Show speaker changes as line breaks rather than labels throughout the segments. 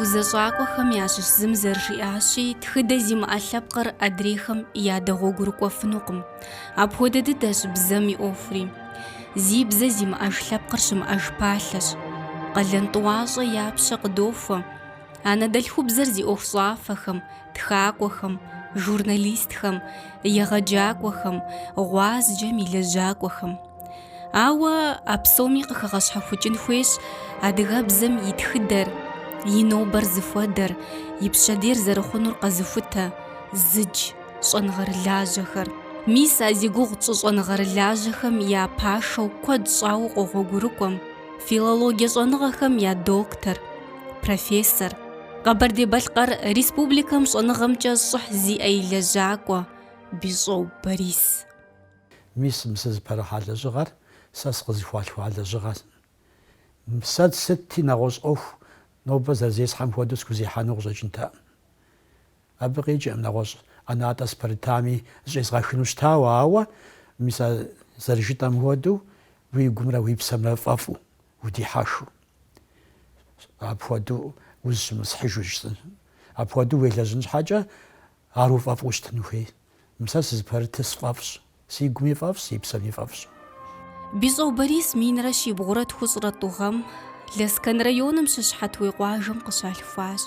узэщӏакӏуэхэм ящыщ зым зэрыжиӏащи, тхыдэ зимыӏэ лъэпкъыр адрейхэм ядэгъуэгурыкӏуэфынукъым. Апхуэдэ дыдэщ бзэм и ӏуэхури. Зи бзэ зимыӏэж лъэпкъыр щымыӏэж палъэщ. Къалэн тӏуащӏэ я пщэ къыдохуэ. Анэдэлъхубзэр зи ӏуэхущӏафэхэм, тхакӏуэхэм, журналистхэм, егъэджакӏуэхэм, гъуазджэм и лэжьакӏуэхэм. Ауэ а псоми къыхэгъэщхьэхукӏын хуейщ адыгэбзэм и тхыдэр, и нобэр зыхуэдэр, и пщэдейр зэрыхъунур къэзыхутэ, зыдж щӏэныгъэрылажьэхэр. Мис а зи гугъу тщӏы щӏэныгъэрылажьэхэм я пашэу куэд щӏауэ къогъуэгурыкӏуэ филологие щӏэныгъэхэм я доктор, профессор, Къэбэрдей-Балъкъэр Республикэм щӏэныгъэмкӏэ щӏыхь зиӏэ и лэжьакӏуэ Бищӏо Борис.
Мис мы сызыпэрыхьа лэжьыгъэр сэ сыкъызыхуалъхуа лэжьыгъэщ. Сэ сытти нэгъуэщӏ ӏуэху нобэ зэрызесхьэм хуэдэу схузехьэну къыщӏэкӏынтэкъым. Абы къикӏкъым нэгъуэщӏ ӏэнатӏэ сыпэрытами зыщӏезгъэхыну щытауэ, ауэ мис а зэрыжытӏэм хуэдэу уи гумрэ уи псэмрэ фӏэфӏу, удихьэхыу. Апхуэдэу узыщымысхьыжу жысӏэн. Апхуэдэу уелэжьын щхьэкӏэ ар уфӏэфӏу щытын хуей. Мы сэ сызыпэрытыр сфӏэфӏщ. Си гуми фӏэфӏщ, си псэми фӏэфӏщ.
Бищӏо Борис минрэ щибгъурэ тхущӏрэ тӏу гъэм Лэскэн районым щыщ Хьэтуей къуажэм къыщалъхуащ.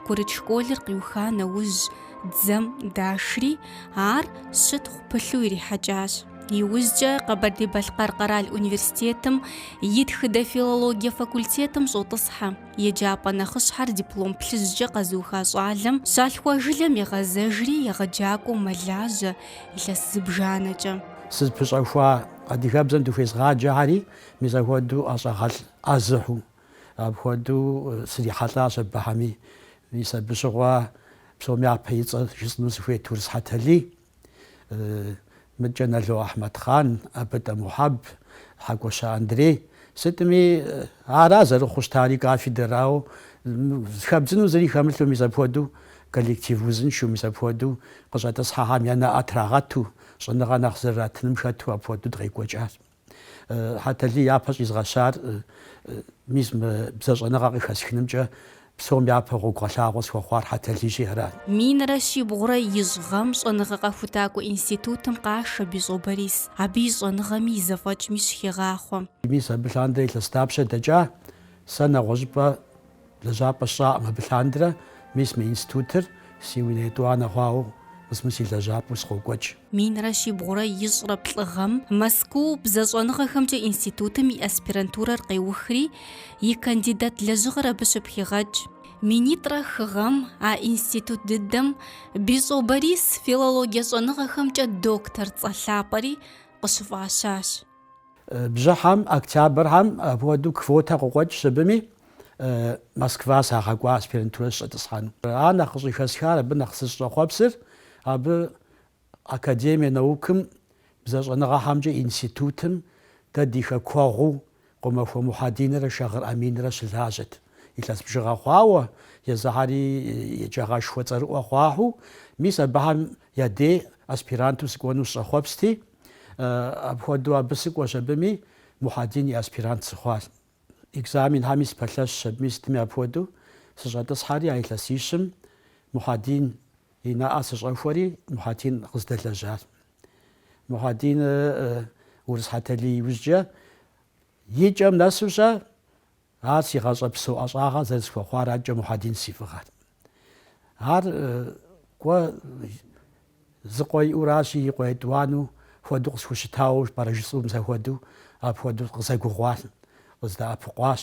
Курыт школыр къиуха нэужь дзэм дашри, ар щытхъу пылъу ирихьэкӏащ. Иужькӏэ Къэбэрдей-Балъкъэр къэрал университетым и тхыдэ-филологие факультетым щӏотӏысхьэ. Еджапӏэ нэхъыщхьэр диплом плъыжькӏэ къэзыуха щӏалэм щалъхуа жылэм егъэзэжри егъэджакӏуэу мэлажьэ илъэс зыбжанэкӏэ.
Сызыпэщӏэхуа адыгэбзэм дыхуезгъаджэхэри мис апхуэдэу ӏэщӏагъэлӏ ӏэзэхэу, апхуэдэу срихьэлӏащ абыхэми. Мис абы щыгъуэ псом япэ и цӏэр жысӏэну сыхуейт Урыс Хьэталий. Мыдкӏэ Нало Ахьмэдхъан, Абытӏэ Мухьэб, Хьэкӏуащэ Андрей. Сытми, ара зэрыхъуу щытари кафедрауэ, хэбдзыну зыри хэмылъу, мис апхуэдэу коллектив узыншэу, мис апхуэдэу къыщӏэтӏысхьэхэм я нэӏэ трагъэту, щӏэныгъэ нэхъ зэрыратыным хэту апхуэдэу дыкъекӏуэкӏащ. Хьэталий япэ щӏизгъэщар мис мы бзэщӏэныгъэ къыхэсхынымкӏэ псом япэ гъуэгугъэлъагъуэ схуэхъуар Хьэталийщи арат.
Минрэ щибгъурэ ищӏ гъэм щӏэныгъэ къэхутакӏуэ институтым къашэ Бищӏо Борис. Абы и щӏэныгъэми и зэфӏэкӏми щыхегъахъуэ.
Мис абы лъандэрэ илъэс дапщэ дэкӏа, сэ нэгъуэщӏыпӏэ Лэжьапӏэ сщӏакъым абы лъандэрэ, мис мы институтыр си унэ етӏуанэ хъуауэ, мис мы си лэжьапӏэу сыкъокӏуэкӏ.
Минрэ щибгъурэ ищӏрэ плӏы гъэм Мэзкуу бзэщӏэныгъэхэмкӏэ институтым и аспирантурэр къеухри, и кандидат лэжьыгъэр абы щыпхегъэкӏ. Минитӏрэ хы гъэм а институт дыдэм Бищӏо Борис филологие щӏэныгъэхэмкӏэ доктор цӏэ лъапӏэри къыщыфӏащащ.
Бжьыхьэм, октябрьхэм апхуэдэу квотэ къыкъуэкӏщ абыми, Москва сагъэкӏуа аспирантурэ сыщӏэтӏысхьэну. Ар нэхъ къыщӏыхэсхар, абы нэхъ сыщӏэхъуэпсыр, абы Академие наукым бзэщӏэныгъэхэмкӏэ институтым дэ ди хэкуэгъуу Къумахуэ Мухьэдинрэ Шагъыр Аминрэ щылажьэт. Илъэс бжыгъэ хъуауэ, езыхьэри еджагъэшхуэ цӏэрыӏуэ хъуахэу, мис абыхэм я дей аспиранту сыкӏуэну сыщӏэхъуэпсти, Апхуэдэу абы сыкӏуэщ абыми, Мухьэдин и аспирант сыхъуащ. Экзаменхэми сыпэлъэщщ абыми сытми апхуэдэу сыщӏэтӏысхьэри а илъэсищым Мухьэдин и нэӏэ сыщӏэхуэри Мухьэдин къыздэлэжьащ. Мухьэдин Урыс Хьэталий иужькӏэ и кӏэм нэсу-щэ Ар си гъащӏэпсо ӏэщӏагъэ зэрысхуэхъуар адэкӏэ Мухьэдин си фӏыгъэр. Ар кӏуэ зы къуэ иӏэуращи, и къуэ етӏуанэу хуэдэу къысхущытауэ пӏэрэ жысӏэу мис апхуэдэу, апхуэдэу къызэгугъуащ, къыздэӏэпыкъуащ.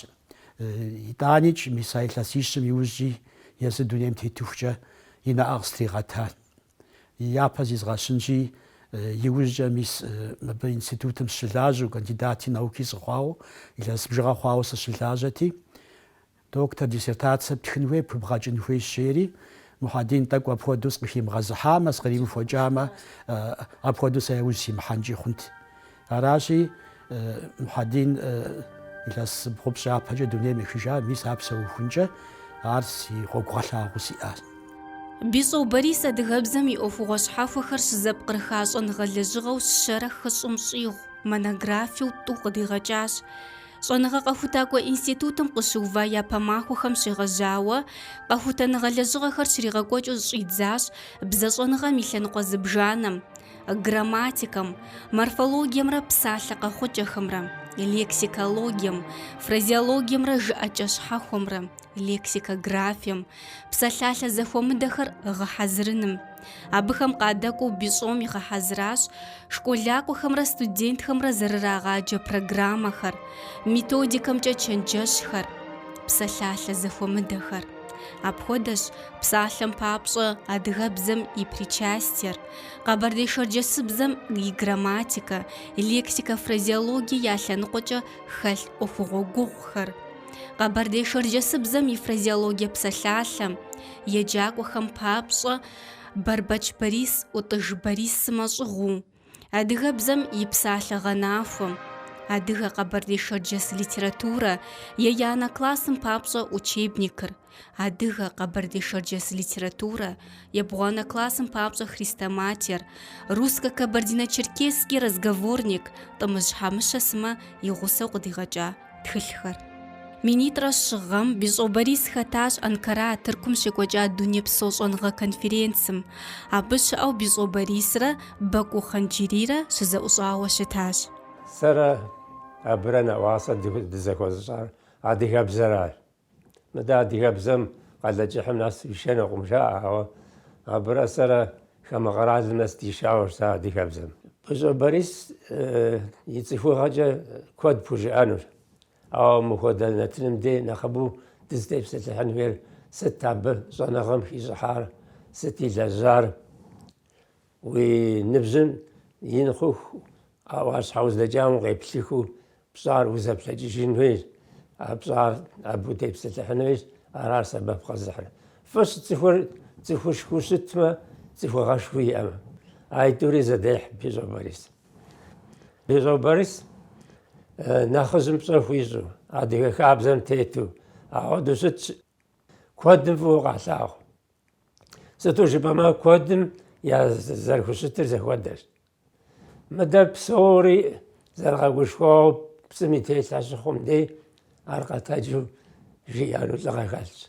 Итӏаникӏ, мис а илъэсищым иужькӏи езы дунейм тетыхукӏэ и нэӏэ къыстригъэтащ. Япэ зизгъэщынщи, иужькӏэ мис мыбы институтым сыщылажьэу, кандидати науки сыхъуауэ, илъэс бжыгъэ хъуауэ сыщылажьэти, доктор диссертацэ птхын хуей, пыбгъэкӏын хуейщ, жери, Мухьэдин тӏэкӏу апхуэдэу сыкъыхимыгъэзыхьамэ, сыкъримыхуэкӏамэ, апхуэдэу сэ яужь симыхьэнкӏи хъунт. Аращи, Мухьэдин илъэс зыбгъупщӏ япэкӏэ дунейм ехыжа, мис ар псэухункӏэ ар си гъуэгугъэлъагъуэу сиӏащ.
Бищӏо Борис адыгэбзэм и ӏуэхугъуэ щхьэхуэхэр щызэпкърыха щӏэныгъэ лэжьыгъэу щэрэ хыщӏым щӏигъу монографиеу тӏу къыдигъэкӏащ. Щӏэныгъэ-къэхутакӏуэ институтым къыщыува япэ махуэхэм щегъэжьауэ, къэхутэныгъэ лэжьыгъэхэр щригъэкӏуэкӏыу щӏидзащ бзэщӏэныгъэм и лъэныкъуэ зыбжанэм, грамматикэм, морфологиемрэ псалъэ къэхъукӏэхэмрэ, лексикологием, фразеологиемрэ жыӏэкӏэ щхьэхуэмрэ, лексикографием, псалъалъэ зэхуэмыдэхэр гъэхьэзырыным. Абыхэм къадэкӏуэу Бищӏом игъэхьэзыращ школакӏуэхэмрэ студентхэмрэ зэрырагъаджэ программэхэр, методикэмкӏэ чэнджэщхэр, псалъалъэ зэхуэмыдэхэр. Апхуэдэщ, псалъэм папщӏэ, адыгэбзэм и причастиер, къэбэрдей-шэрджэсыбзэм и грамматикэ, лексикэ-фразеологие я лъэныкъуэкӏэ хэлъ ӏуэхугъуэ гугъухэр. Къэбэрдей-шэрджэсыбзэм и фразеологие псалъалъэм, еджакӏуэхэм папщӏэ Бэрбэч Борис, ӏутӏыж Борис сымэ щӏыгъуу, адыгэбзэм и псалъэ гъэнахуэм, адыгэ къэбэрдей-шэрджэс литературэ, еянэ классым папщӏэ учебникыр, адыгэ къэбэрдей-шэрджэс литературэ, ебгъуанэ классым папщӏэ хрестоматиер, русско-кабардино-черкесский разговорник, Тӏымыжь Хьэмыщэ сымэ и гъусэу къыдигъэкӏа тхылъхэр. Минитӏрэ щы гъэм Бищӏо Борис хэтащ Анкара, Тыркум щекӏуэкӏа дунейпсо щӏэныгъэ конференцым. Абы щыӏэу Бищӏо Борисрэ Бакӏуу Хъанджэрийрэ щызэӏущӏауэ щытащ.
Сэрэ абырэ нэӏуасэ дызэхуэзыщӏар адыгэбзэращ. Мыдэ адыгэбзэм Къалэкӏыхьым нэс уишэнукъым жаӏэ, ауэ абырэ сэрэ хамэ къэралым нэс дишауэ щыта адыгэбзэм. Бищӏо Борис и цӏыхугъэкӏэ куэд пхужыӏэнущ, ауэ мыхуэдэ нэтыным дей нэхъыбэу дызытепсэлъыхьын хуейр сыт абы щӏэныгъэм хищӏыхьар, сыт илэжьар? Уи ныбжьым ин хъуху, а ӏуащхьэ уздэкӏам укъеплъыхыу пщӏар узэплъэкӏыжын хуейщ, а пщӏар абы утепсэлъыхьын хуейщ, арар сэбэп къэзыхьыр. Фӏыщ цӏыхур цӏыхушхуэу щытмэ, цӏыхугъэшхуи иӏэмэ. Аитӏури зэдехь Бищӏо Борис. Бищӏо Борис нэхъыжьым пщӏэ хуищӏу, адыгэ хабзэм тету, апхуэдэу щытщ, куэдым фӏыуэ къалъагъу. Сыту жыпӏэмэ, куэдым я зэрыхущытыр зэхуэдэщ. Мыдэ псори зэрыгъэгушхуауэ пцӏым и телъхьэ щыхъум дей ар къэтэджу жиӏэну лӏыгъэ хэлъщ.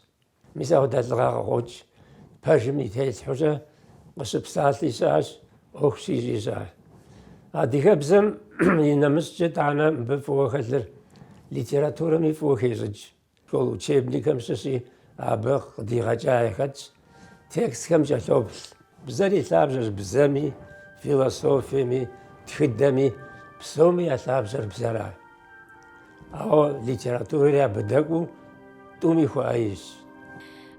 Мис апхуэдэ лӏыгъэ къыкъуокӏ. Пэжым и телъхьэурэ къыщыпсалъи щыӏэщ, ӏуэху щищӏи щыӏэщ. Адыгэбзэм и нэмыщӏкӏэ итӏанэ мыбы фӏыуэ хэлъыр литературэми фӏыуэ хещӏыкӏ. Школ учебникхэм щыщи абы къыдигъэкӏа яхэтщ. Текстхэм кӏэлъоплъ. Бзэр и лъабжьэщ бзэми, философиеми, тхыдэми, псоми я лъабжьэр бзэра. Ауэ литературэри абы дэкӏуэу тӏуми хуэӏэижьщ.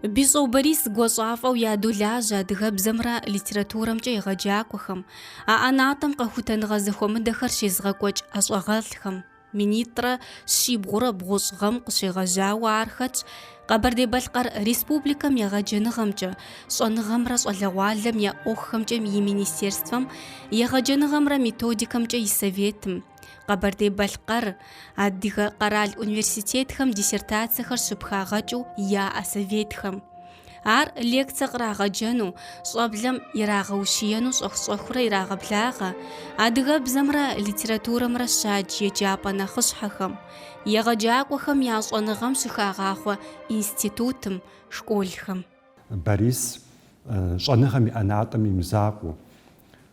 Бищӏо Борис гуащӏафӏэу ядолажьэ адыгэбзэмрэ литературэмкӏэ егъэджакӏуэхэм, а ӏэнатӏэм къэхутэныгъэ зэхуэмыдэхэр щезыгъэкӏуэкӏ ӏэщӏагъэлӏхэм. Минитӏрэ щибгъурэ бгъущӏ гъэм къыщегъэжьауэ ар хэтщ Къэбэрдей-Балъкъэр Республикэм егъэджэныгъэмкӏэ, щӏэныгъэмрэ щӏалэгъуалэм я ӏуэхухэмкӏэ и министерствэм егъэджэныгъэмрэ методикэмкӏэ и советым, Къэбэрдей-Балъкъэр, Адыгэ къэрал университетхэм диссертацэхэр щыпхагъэкӏыу яӏэ советхэм. Ар лекцэ кърагъэджэну, щӏэблэм ирагъэущиену щӏэх-щӏэхыурэ ирагъэблагъэ, адыгэбзэмрэ литературэмрэ щадж еджапӏэ нэхъыщхьэхэм, егъэджакӏуэхэм я щӏэныгъэм щыхагъахъуэ институтым, школхэм.
Борис щӏэныгъэм и ӏэнатӏэм и мызакъуэу,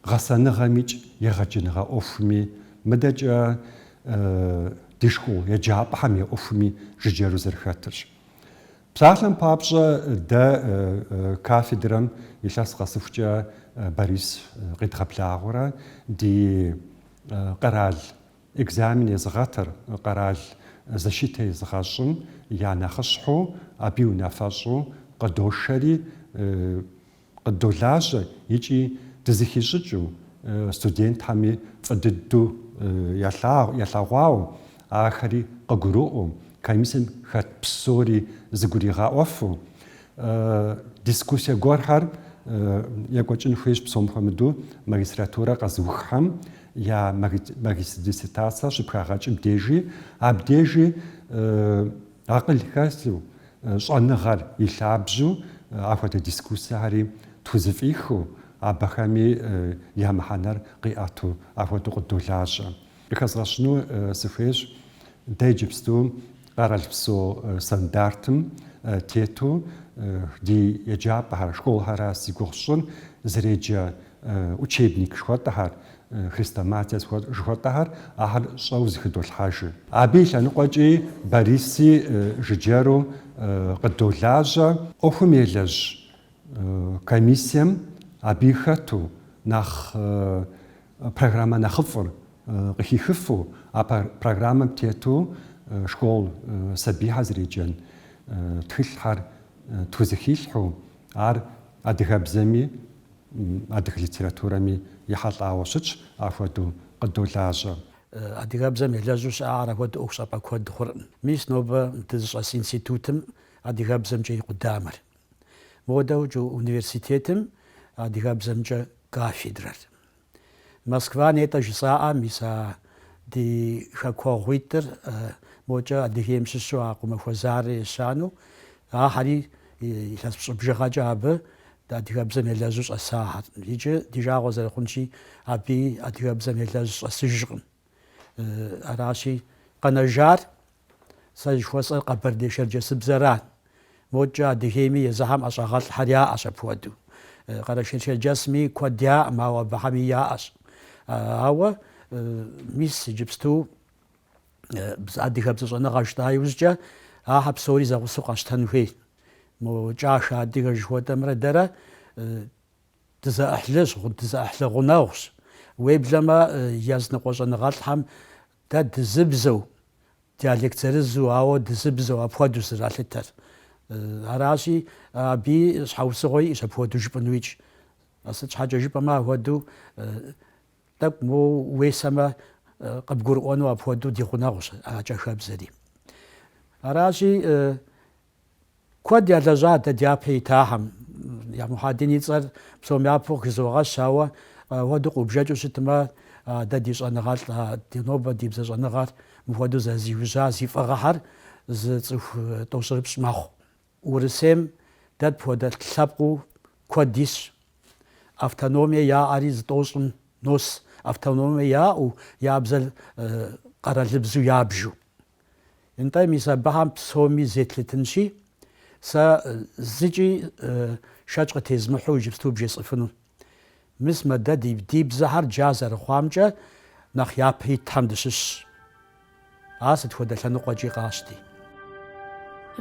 гъэсэныгъэмикӏ, егъэджэныгъэ ӏуэхуми, мыдэкӏэ ди школ еджапӏэхэм я ӏуэхуми жыджэру зэрыхэтырщ. Псалъэм папщӏэ, дэ кафедрэм илъэс къэсыхукӏэ Борис къедгъэблагъэурэ ди къэрал экзамен езыгъэтыр, къэрал защитэ езыгъэщӏым я нэхъыщхьэу, абы и унафэщӏу къыдошэри, Къыддолажьэ икӏи дызыхищӏыкӏыу, студентхэми фӏы дыдэу ялъэгъуауэ, ахэри къыгурыӏуэу, комиссэм хэт псори зыгуригъэӏуэфу, дискуссие гуэрхэр екӏуэкӏын хуейщ псом хуэмыдэу магистратурэ къэзыуххэм я магистр диссертацэ щыпхагъэкӏым дежи, абдежи Акъыл хэлъу, щӏэныгъэр и лъабжьэу апхуэдэ дискуссиехэри тхузэфӏихыу, абыхэми я мыхьэнэр къиӏэту апхуэдэу къыддолажьэ. Къыхэзгъэщыну сыхуейщ. Дэ иджыпсту къэралпсо стандартым тету ди еджапӏэхэр, школхэращ зи гугъу сщӏыр, зэреджэ учебник жыхуэтӏэхэр, хрестоматие жыхуэтӏэхэр, ахэр щӏэуэ зыхыдолъхьэжыр. Абы и лъэныкъуэкӏи Бориси жыджэру къыдолажьэ. ӏуэхум елэжь комиссием абы хэту нэхъ программэ нэхъыфӏыр къыхихыфу, а программэм тету школ сабийхэр зэреджэн тхылъхэр тхузэхилъхьэу, ар адыгэбзэми адыгэ литературэми ехьэлӏауэ щытщ, апхуэдэу къыдолажьэ.
Адыгэбзэм елэжьу щыӏэр апхуэдэ ӏуэхущӏапӏэ куэд хъуркъым. Мис нобэ дызыщӏэс институтым адыгэбзэмкӏэ и къудамэр. Модэкӏэ университетым адыгэбзэмкӏэ кафедрэр. Москва нетӏэ жысӏаӏэ, мис а ди хэкуэгъуитӏыр мокӏэ Адыгейм щыщу а Къумахуэ Зарэ ещанэу, ахэри илъэс пщӏы бжыгъэкӏэ абы адыгэбзэм елэжьу щӏэсахэр. Иджы ди жагъуэ зэрыхъунщи, абыи адыгэбзэм елэжь щӏэсыжкъым. Аращи, къэнэжар Сэ жыхуэсӏэр къэбэрдей-шэрджэсыбзэра. Мокӏэ Адыгейми езыхьэм ӏэщӏагъэлӏхэр яӏэщ апхуэдэу. Къэрэшей-Шэрджэсми куэд яӏэм, ауэ абыхэми яӏэщ. Ауэ мис иджыпсту адыгэ бзэщӏэныгъэ жытӏа иужькӏэ ахэр псори зэгъусэу къэщтэн хуей. Мо кӏахэ адыгэ жыхуэтӏэмрэ дэрэ дызэӏыхьлыщ, дызэӏыхьлы гъунэгъущ. Уеблэмэ языныкъуэ щӏэныгъэлӏхэм Дэ дызыбзэу, диалект зырызу, ауэ дызыбзэу апхуэдэу зэралъытэр. Аращи, абыи щхьэусыгъуэ иӏэщ апхуэдэу жыпӏэнуикӏ. Сыт щхьэкӏэ жыпӏэмэ, апхуэдэу тӏэкӏу моуэ уесэмэ, къыбгурыӏуэну апхуэдэу ди гъунэгъущ а кӏахэбзэри. Аращи, Куэд ялэжьа дэ дяпэ итахэм. Я Мухьэдин и цӏэр псом япэу къыхызогъэщ, ауэ апхуэдэу къыубжэкӏыу щытмэ, дэ ди щӏэныгъэлӏ, ди нобэ ди бзэщӏэныгъэр мыпхуэдэу зэрызиужьа зи фӏыгъэхэр зы цӏыху тӏощӏырыпщӏ мэхъу. Урысейм дэ тхуэдэ лъэпкъыу куэд исщ. Автономие яӏэри зы тӏощӏым нос, автономие яӏэу, я бзэр къэралыбзэу ябжу. Нтӏэ, мис абыхэм псоми зетлъытынщи, сэ зыкӏи шэч къытезмыхьэу иджыпсту бжесӏэфыну. Мис мы дэ ди бзэхэр джа зэрыхъуамкӏэ нэхъ япэ итхэм дыщыщщ. Ар сыт хуэдэ лъэныкъуэкӏи къащти.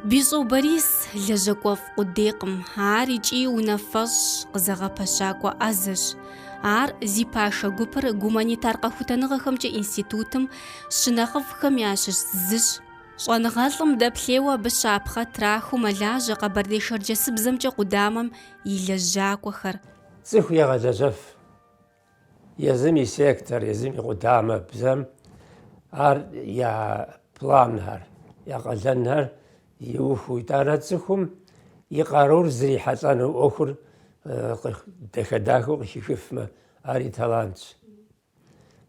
Бищӏо Борис лэжьакӏуэфӏ къудейкъым, ар икӏи унафэщӏщ, къызэгъэпэщакӏуэ ӏэзэщ. Ар зи пашэ гупыр гуманитар къэхутэныгъэхэмкӏэ институтым щынэхъыфӏхэм ящыщ зыщ. Щӏэныгъэлӏым дэплъейуэ абы щапхъэ трахыу мэлажьэ къэбэрдей-шэрджэсыбзэмкӏэ къудамэм и лэжьакӏуэхэр.
Цӏыху егъэлэжьэф езым и сектор, езым и къудамэ бзэм ар я планхэр, я къалэнхэр иухыу. Итӏанэ цӏыхум и къарур зрихьэлӏэну ӏуэхур дахэ-дахэу къыхихыфмэ, ар и талантщ.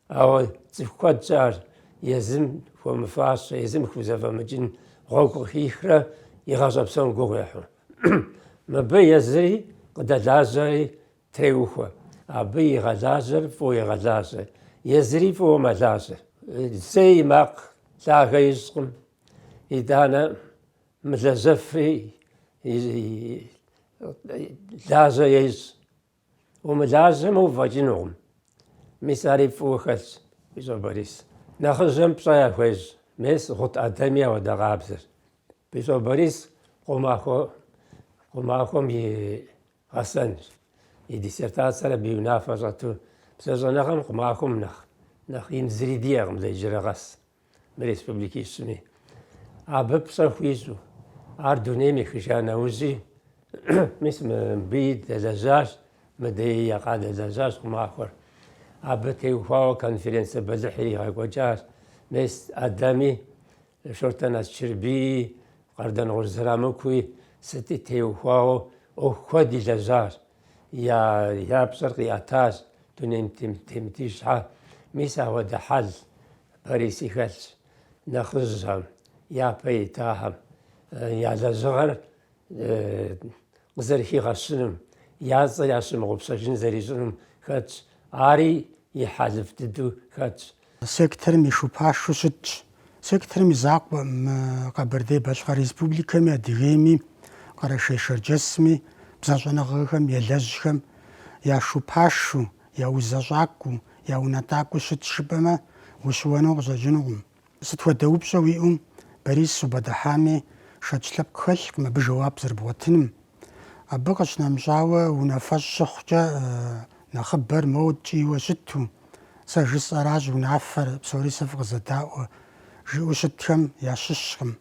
Ауэ цӏыху куэд щыӏэр езым хуэмыфащэ, езым хузэфӏэмыкӏын гъуэгу къыхихрэ и гъащӏэ псом гугъу ехьу. Мыбы езыри къыдэлажьэри треухуэ. Абы игъэлажьэр фӏыуэ егъэлажьэ, езыри фӏыуэ мэлажьэ. Зэи и макъ лъагэ ищӏкъым, итӏанэ мылэжьэфри лажьэ ещӏ. Умылажьэмэ уфӏэкӏынукъым. Мис ари фӏыуэ хэлъщ Бищӏо Борис. Нэхъыжьым пщӏэ яхуещӏ. Мес Гъут Ӏэдэми ауэдэ къабзэщ. Бищӏо Борис Къумахуэ, Къумахуэм и гъэсэнщ. И диссертацэр абы и унафэ щӏэту бзэщӏэныгъэм Къумахуэм нэхъ, нэхъ ин зыри диӏэкъым дэ иджырэ къэс. Мы республикищми. Абы пщӏэ хуищӏу, ар дунейм ехыжа нэужьи, мис мыбыи дэлэжьащ, мыдэи я къадэлэжьащ Къумахуэр. Абы теухуауэ конференцэ бэлыхь иригъэкӏуэкӏащ. Мес Ӏэдэми, Шортэн Асчырбии, Къардэнгъущӏ Зырамыкуи сыти теухуауэ ӏуэху куэд илэжьащ. Я, я пщӏэр къиӏэтащ дунейм темытыж щхьэ. Мис апхуэдэ хьэл Бориси хэлъщ нэхъыжьхэм, япэ итахэм я лэжьыгъэр къызэрыхигъэщыным, я цӏэр ящымыгъупщэжын зэрищӏынум хэтщ, ари и хьэлыфӏ дыдэу хэтщ.
Секторым и шупашэу щытщ. Секторым и закъуэ мы Къэбэрдей-Балъкъэр Республикэми, Адыгейми, Къэрэшей-Шэрджэсми бзэщӏэныгъэхэм елэжьхэм я шупашу, я узэщӏакӏуэу, я унэтӏакӏуэу щытщ жыпӏэмэ, ущыуэну къыщӏэкӏынукъым. Сыт хуэдэ упщӏэ уиӏэу Борис убгъэдыхьами, шэч лъэпкъ хэлъкъым абы жэуап зэрыбгъуэтыным. Абы къыщынэмыщӏауэ, унафэщӏ щыхъукӏэ нэхъыбэр моуэ ткӏийуэ щыту, сэ жысӏэращ унафэр, псори сэ фыкъызэдаӏуэ, жиӏэу щытхэм ящыщкъым.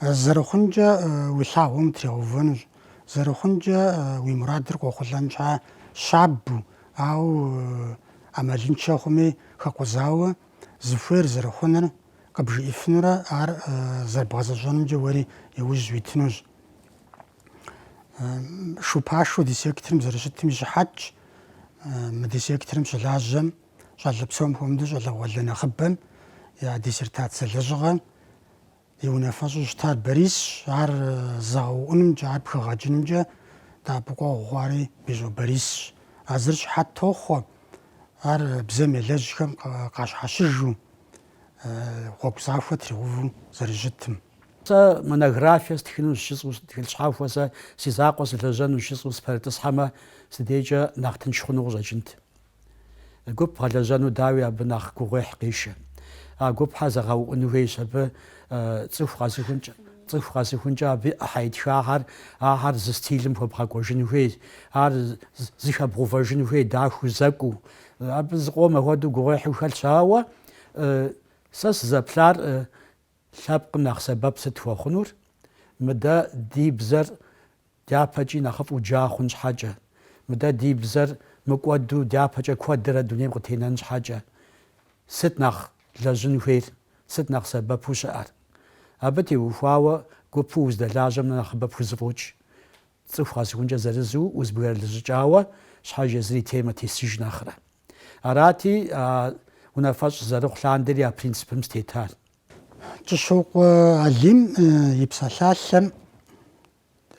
Зэрыхъункӏэ уи лъагъуэм утригъэувэнущ, зэрыхъункӏэ уи мурадыр къохъулӏэн щхьа щабэу, ауэ ӏэмалыншэ хъуми хэкъузауэ зыхуейр зэрыхъуныр къыбжиӏэфынурэ ар зэрыбгъэзэщӏэнымкӏэ уэри иужь уитынущ. Шупашэу ди секторым зэрыщытым и щыхьэтщ мы ди секторым щылажьэм щӏалэ псом хуэмыдэу щӏалэгъуалэ нэхъыбэм я диссертацэ лэжьыгъэм и унафэщӏу щытар Борисщ, ар зэгъэуӏунымкӏэ, ар пхыгъэкӏынымкӏэ дэӏэпыкъуэгъу хъуари Бищӏо Борисщ. А зыр щыхьэт тохъуэ, ар бзэм елэжьхэм къащхьэщыжу, гъуэгу захуэ тригъэувэу зэрыщытым.
Сэ монографие стхыну жысӏэу, тхылъ щхьэхуэ сэ си закъуэ сылэжьэну жысӏэу сыпэрытӏысхьэмэ, си дежкӏэ нэхъ тынш хъуну къыщӏэкӏынт. Гуп бгъэлэжьэну дауи абы нэхъ гугъуехь къешэ. А гупхэр зэгъэуӏун хуейщ абы цӏыху къэсыхункӏэ, цӏыху къэсыхункӏэ абы ӏыхьэ итхахэр, ахэр зы стилым хуэбгъэкӏуэжын хуейщ, ар зыхэбгъэувэжын хуей дахэу зэкӏуу. Абы зыкъом апхуэдэу гугъуехьу хэлъщ, ауэ сэ сызэплъар Лъэпкъым нэхъ сэбэп сыт хуэхъунур? Мыдэ ди бзэр дяпэкӏи нэхъыфӏу джа хъун щхьэкӏэ. Мыдэ ди бзэр мыкӏуэду дяпэкӏэ куэдрэ дунейм къытенэн щхьэкӏэ. Сыт нэхъ лэжьын хуейр? Сыт нэхъ сэбэпу щыӏэр? Абы теухуауэ гупу уздэлажьэм нэхъыбэ пхузэфӏокӏ. Цӏыху къэсыхункӏэ зырызу узбгрылэжьыкӏауэ, щхьэж езыр и темэ тесыж нэхърэ. Арати, а унафэщӏ зэрыхъу лъандэри а принципым сытетащ.
Кӏыщокъуэ Алим и псалъалъэм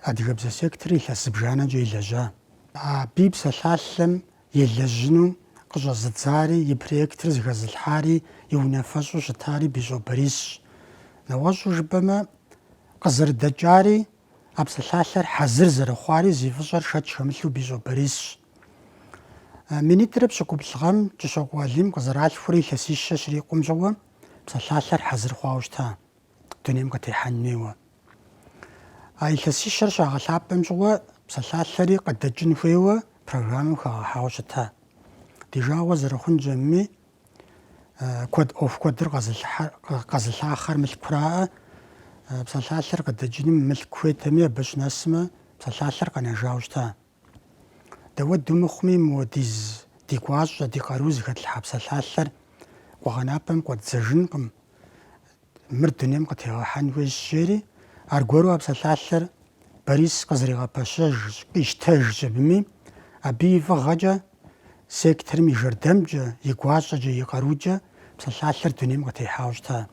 адыгэбзэ секторыр илъэс зыбжанэкӏэ елэжьа. Абы и псалъалъэм елэжьыну къыщӏэзыдзари, и проектыр зэхэзылъхьари, и унафэщӏу щытари Бищӏо Борисщ. Нэгъуэщӏу жыпӏэмэ, къызэрыдэкӏари, а псалъалъэр хьэзыр зэрыхъуари зи фӏыщӏэр шэч хэмылъу Бищӏо Борисщ. Минитӏрэ пщыкӏуплӏ гъэм Кӏыщокъуэ Алим къызэралъхурэ илъэсищэ щрикъум щыгъуэ псалъалъэр хьэзыр хъуауэ щыта, дунейм къытехьэн хуейуэ. А илъэсищэр щагъэлъапӏэм щыгъуэ псалъалъэри къыдэкӏын хуейуэ программэм хагъэхьауэ щыта. Ди жагъуэ зэрыхъункӏэми, куэд ӏуэху куэдыр къэзылъахъэр мылъкураӏэ. Псалъалъэр къыдэкӏыным мылъку хуейтэми, абы щынэсмэ, псалъалъэр къэнэжауэ щыта. Дауэду мыхъуми, мыуэдиз ди гуащӏэ, ди къару зыхэтлъхьа псалъалъэр къуэгъэнапӏэм къуэддзэжынкъым, мыр дунейм къытегъэхьэн хуейщ, жери, аргуэру а псалъалъэр Борис къызэригъэпэщэжщ, къищтэжщ абыми, абы и фӏыгъэкӏэ, секторым и жэрдэмкӏэ, и гуащӏэкӏэ, и къарукӏэ псалъалъэр дунейм къытехьауэ щыта.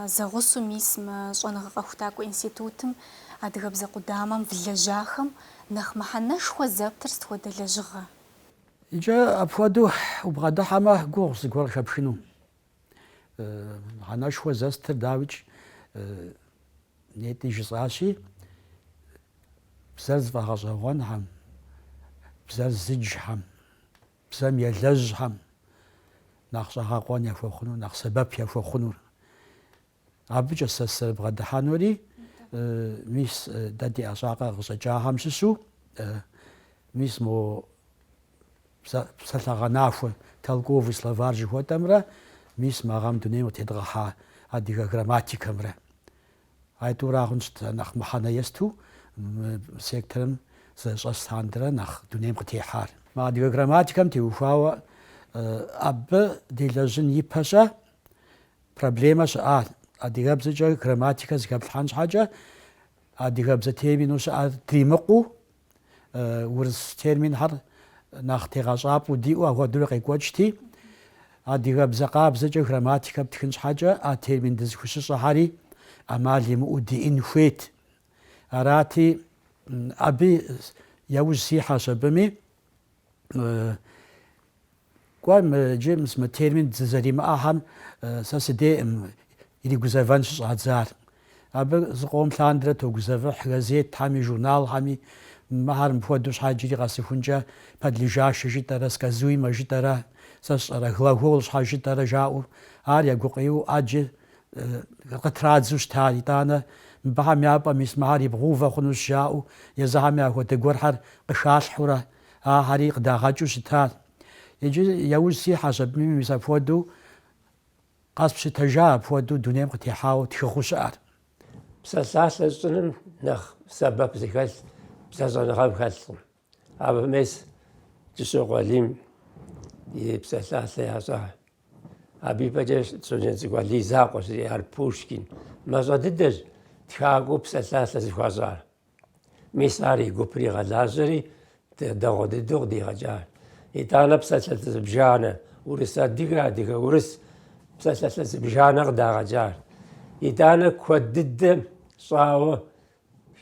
Зэгъусэу мис мы щӏэныгъэ-къэхутакӏуэ институтым адыгэбзэ къудамэм влэжьахэм нэхъ мыхьэнэшхуэ зэптыр сыт хуэдэ лэжьыгъэ?
Иджы апхуэдэу убгъэдыхьэмэ, гугъущ зыгуэр къыхэпхыну. Мыхьэнэшхуэ зэстыр, дауикӏ, нетӏи жысӏащи, бзэр зыфӏэгъэщӏэгъуэнхэм, бзэр зыджхэм, бзэм елэжьхэм нэхъ щӏэгъэкъуэн яхуэхъуну, нэхъ сэбэп яхуэхъунур. Абыкӏэ сэ сызэрыбгъэдыхьэнури, мис дэ ди ӏэщӏагъэ къыщӏэкӏахэм щыщу, мис мо псалъэгъэнахуэ, толковый словарь жыхуэтӏэмрэ, мис мы гъэм дунейм къытедгъэхьа адыгэ грамматикэмрэ. Айтӏура хъунщ нэхъ мыхьэнэ есту мы секторым зэрыщӏэс лъандэрэ нэхъ дунейм къытехьар. Мы адыгэ грамматикэм теухуауэ абы делэжьын ипэщэ проблемэ щыӏа. Адыгэбзэкӏэ грамматикэ зэхэплъхьэн щхьэкӏэ адыгэбзэ термину щыӏэр дримыкъуу, урыс терминхэр нэхъ тегъэщӏапӏэу диӏэу апхуэдэурэ къекӏуэкӏти, адыгэбзэ къабзэкӏэ грамматикэ птхын щхьэкӏэ а термин дызыхущыщӏэхэри ӏэмал имыӏэу диӏэн хуейт. Арати, абы яужь сихьэщ абыми, Кӏуэ, иджы мис мы термин дызэримыӏэхэм сэ сыдейкъым. иригузэвэн щыщӏадзар. Абы зыкъом лъандэрэ тогузэвыхь газетхэми, журналхэми, мыхэр мыпхуэдэу щхьэ иджыри къэсыхункӏэ подлежащэ жытӏэрэ, сказуемэ жытӏэрэ, сэ сщӏэрэ, глагол щхьэ жытӏэрэ жаӏэу, ар я гукъеуэу ӏэджэ къытрадзэу щытар. Итӏанэ мыбыхэм я пӏэм мис мыхэр ибгъэувэ хъунущ жаӏэу, езыхэми апхуэдэ гуэрхэр къыхалъхьэурэ ахэри къыдагъэкӏыу щытар. Иджы яужь сихьэщ абыми мис апхуэдэу Къэспщытэжа апхуэдэу дунейм къытехьауэ тхыгъэу щыӏэр.
Псалъалъэ щӏыным нэхъ сэбэп зыхэлъ бзэщӏэныгъэм хэлъкъым. Абы мес Кӏыщокъуэ Алим и псалъалъэ ящӏа. Абы ипэкӏэ Щоджэнцӏыкӏу Алий закъуэщ ар Пушкин. Мащӏэ дыдэщ тхакӏуэу псалъалъэ зыхуащӏар. Мис ар и гупыр игъэлажьэри, дэгъуэ дыдэу къыдигъэкӏащ. Итӏанэ псалъалъэ зыбжанэ, урыс-адыгэ, адыгэ-урыс псалъалъэ зыбжанэ къыдагъэкӏащ. Итӏанэ куэд дыдэ щӏауэ,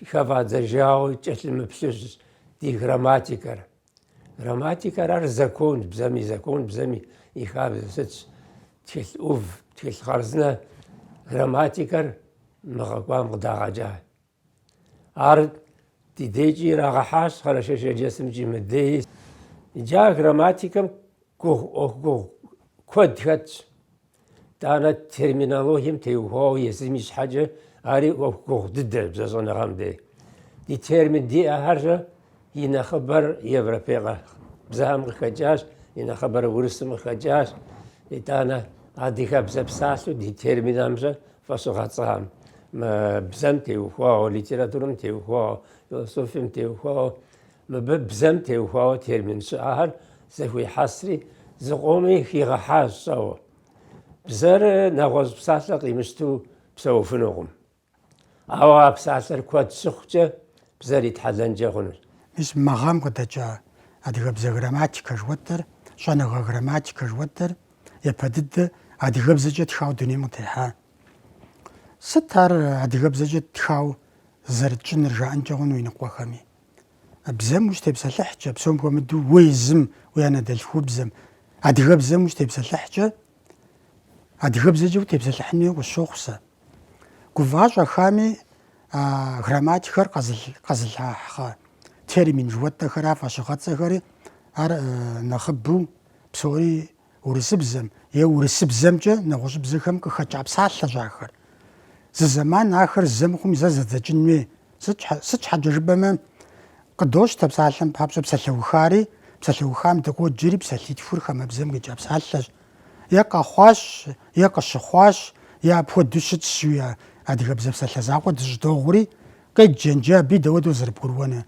хэфӏадзэжауэ кӏэлъымыплъу ди грамматикэр. Грамматикэр ар закон, бзэм и закон, бзэм и хабзэ сытщ. Тхылъ ӏув, тхылъ хъарзынэ грамматикэр мы гъэ кӏуам къыдагъэкӏащ. Ар ди дежкӏи ирагъэхьащ, Къэрэшей-Шэрджэсымкӏи мыдеи. Иджы а грамматикэм гугъу, ӏуэху гугъу куэд хэтщ. Итӏанэ терминологием теухуауэ езым и щхьэкӏэ ари ӏуэху гугъу дыдэщ бзэщӏэныгъэм дей. Ди термин диӏэхэр и нэхъыбэр европей бзэхэм къыхэкӏащ, и нэхъыбэр урысым къыхэкӏащ. Итӏанэ адыгэбзэ псалъэу ди терминхэмкӏэ фӏэщыгъэцӏэхэм, мы бзэм теухуауэ, литературэм теухуауэ, философием теухуауэ, мыбы бзэм теухуауэ термин щыӏэхэр зэхуихьэсри, зыкъоми хигъэхьащ щӏэуэ. Бзэр нэгъуэщӏ псалъэ къимыщтэу псэуфынукъым. Ауэ а псалъэр куэд щыхъукӏэ бзэр итхьэлэнкӏэ хъунущ.
Мис мы гъэм къыдэкӏа адыгэбзэ грамматикэ жыхуэтӏэр, щӏэныгъэ грамматикэ жыхуэтӏэр япэ дыдэ адыгэбзэкӏэ тхауэ дунейм къытехьа. Сыт ар адыгэбзэкӏэ тхауэ зэрытщӏыныр жаӏэнкӏэ хъуну иныкъуэхэми. Бзэм ущытепсэлъыхькӏэ, псом хуэмыдэу уэ езым уи анэдэлъхубзэм, адыгэбзэм ущытепсэлъыхькӏэ, адыгэбзэкӏэ утепсэлъыхьын хуейуэ къысщохъу сэ. Гува-щӏэхами а грамматикэр къэзылъахъэ термин жыхуэтӏэхэра фӏэщыгъэцӏэхэри, ар нэхъыбэу псори урысыбзэм е урысыбзэмкӏэ нэгъуэщӏыбзэхэм къыхэкӏа псалъэщ ахэр. Зы зэман ахэр зэ мыхъум зэ зэдзэкӏын хуей. Сыт щхьэкӏэ жыпӏэмэ, къыдощтэ псалъэм папщӏэ псалъэухари, псалъэухам дыкъоджэри псалъитхур хамэбзэм къикӏа псалъэщ. Е къэхъуащ, е къыщыхъуащ, е апхуэдэу щытщ жиӏэу адыгэбзэ псалъэ закъуэ дыщӏыдогъури, къеджэ иджы абы дауэдэу зэрыбгурыӏуэнур.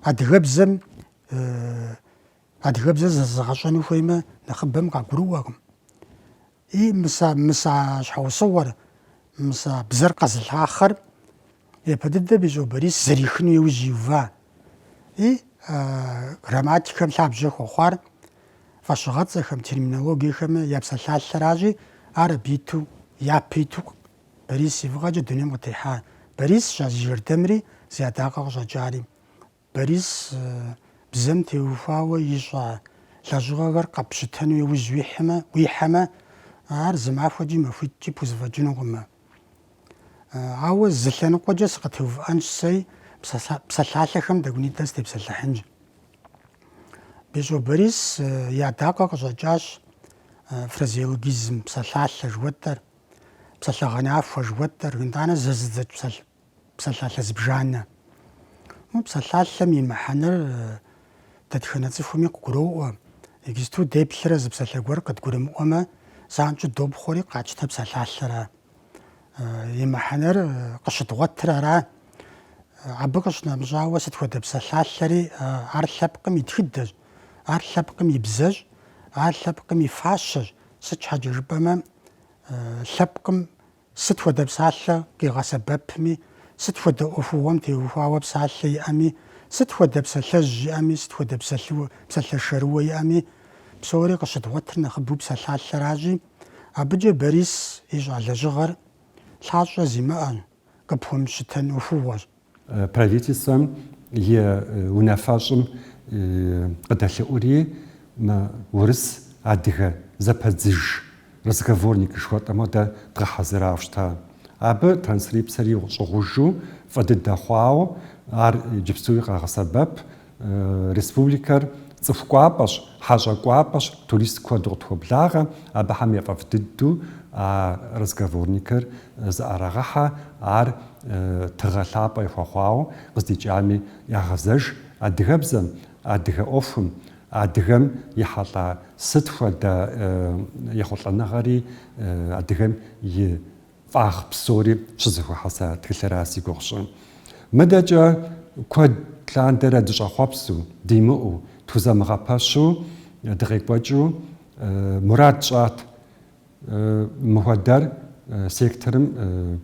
Адыгэбзэм адыгэбзэ зэзыгъэщӏэну хуеймэ, нэхъыбэм къагурыӏуэкъым. И мис а мис а щхьэусыгъуэр, мис а бзэр къэзылъахъэр япэ дыдэ Бищӏо Борис зэрихыну иужь иува. И грамматикэм лъабжьэ хуэхъуар фӏэщыгъэцӏэхэм, терминологиехэм я псалъалъэращи, ар абы иту, япэ иту Борис и фӏыгъэкӏэ дунейм къытехьа. Борисщ а зи жэрдэмри, зи ӏэдакъэ къыщӏэкӏари. Борис бзэм теухуауэ ищӏа лэжьыгъэхэр къэпщытэну иужь уихьэмэ, уихьэмэ, ар зы махуэкӏи махуитӏкӏи пхузэфӏэкӏынукъым. Ауэ зы лъэныкъуэкӏэ сыкъытеувыӏэнщ сэри, псалъалъэхэм тӏэкӏунитӏэ сытепсэлъыхьынщ. Бищӏо Борис и ӏэдакъэ къыщӏэкӏащ фразеологизм псалъалъэ жыхуэтӏэр, псалъэгъэнахуэ жыхуэтӏэр, итӏанэ зэзыдзэкӏ псалъалъэ зыбжанэ. Ну, псалъалъэм и мыхьэнэр дэтхэнэ цӏыхуми къыгуроӏуэ. Иджысту деплърэ зы псалъэ гуэр къыдгурымыӏуэмэ, занщӏэу допхъуэри къатщтэ псалъалъэра. И мыхьэнэр къыщыдгъуэтыр ара. Абы къыщынэмыщӏауэ сыт хуэдэ псалъалъэри ар лъэпкъым и тхыдэщ, ар лъэпкъым и бзэщ, ар лъэпкъым и фащэщ. Сыт щхьэкӏэ жыпӏэмэ, лъэпкъым Сыт хуэдэ псалъэ къигъэсэбэпми, сыт хуэдэ ӏуэхугъуэм теухуауэ псалъэ иӏэми, сыт хуэдэ псалъэжь иӏэми, сыт хуэдэ псалъэ шэрыуэ иӏэми, псори къыщыдгъуэтыр нэхъыбэу псалъалъэращи, абыкӏэ Борис ищӏа лэжьыгъэр лъащӏэ зимыӏэ, къыпхуэмыщытэн ӏуэхугъуэщ.
Правительствэм и унафэщӏым къыдэлъэӏури, мы урыс адыгэ зэпэдзыж. разговорник жыхуэтӏэм хуэдэ дгъэхьэзырауэ щыта. Абы транскрипцэри щӏыгъужу фӏы дыдэ хъуауэ, ар иджыпстуи къагъэсэбэп. Республикэр цӏыху кӏуапӏэщ, хьэщӏэ кӏуапӏэщ, турист куэду къытхуоблагъэ, абыхэм яфӏэфӏ дыдэу а разговорникыр зыӏэрагъэхьэ, ар тыгъэ лъапӏэ яхуэхъуауэ къыздикӏами ягъэзэж адыгэбзэм, адыгэ ӏуэхум, адыгэм ехьэлӏа сыт хуэдэ ехъулӏэныгъэри адыгэм и фӏагъ псори щызэхуэхьэса тхылъыра зи гугъу сщӏыр. Мыдэкӏэ куэд лъандэрэ дыщӏэхъуэпсу, димыӏэу, тхузэмыгъэпэщу дыкъекӏуэкӏыу мурад тщӏат мыхуэдэр секторым